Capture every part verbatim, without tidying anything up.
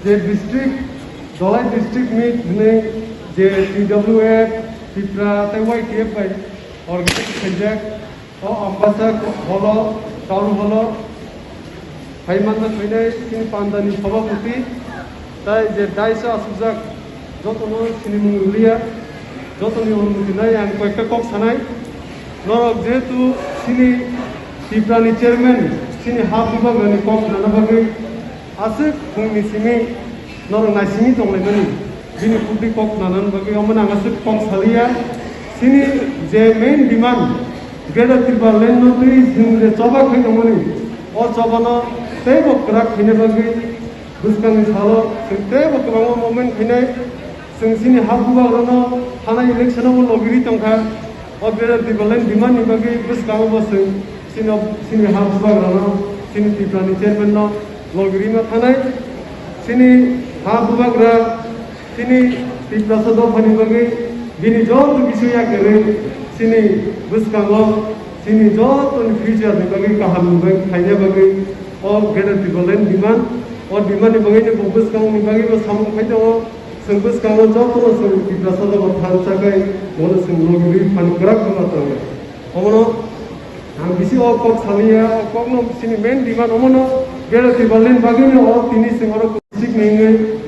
Je district, Dhalai district meet hwnwi je T W F, Tipra tei Y T F bai organize khaijak, o Ambasa holo, town holo, hai manna khainai chini pandani sabhapati, tai je dais o asukjak, jotono sinimung rwliya, jotoni onumuti nai ang koyekta kok sanai. Norok jehetu chini Tiprani chairman, chini ha bubagrani kok nana bagwi aswk phungni simi norok naisingwi tonglaimani, bini kukti kok nanani bagwi omo nang aswk kok saliya. Chini je main demand, Greater Tipraland no twi chwng je choba khai tongmani, o chobano teibo kwrak khaina bagwi bwskangni salo chwng teibo kwbangma movement khainai. Chwng chini ha bubagrano thanai election-o logiri tongkha. O Greater Tipraland demand ni bagwi bwskango bo chwng chini, chini ha bubagrano, chini Tiprani chairman no logiri ma thanai. Chini ha bubagra, chini Tiprasa dophani bagwi bini joto bising yakarwi chini bwskango chini jotoni future ni bagwi kaham ni bagwi khaina bagwi o Greater Tipraland demand, o demand ni bagwi ni bo bwskang ni bagwi bo samung khai tongo. Chwng bwskango jotono chwng Tiprasa dobo thansa khai bono chwng logi rwi phan kwrak wngma tongo. Omono ang bisi o kok saliya, o kokno chini main demand omono Greater Tipraland bagwino o tini chwng oro district ni wngwi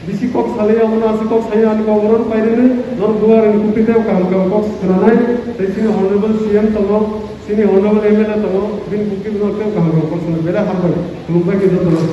bisi kok saliya, omono aswk kok saliya ani kok oro pairwno norok duar ni kukti tei kaham kaham kok swnanai tei chini honorable C M tongo, chini honorable M L A tongo, bini kukti no tei kaham kaham kok swnanai belai hambai khulumbai khe jotono.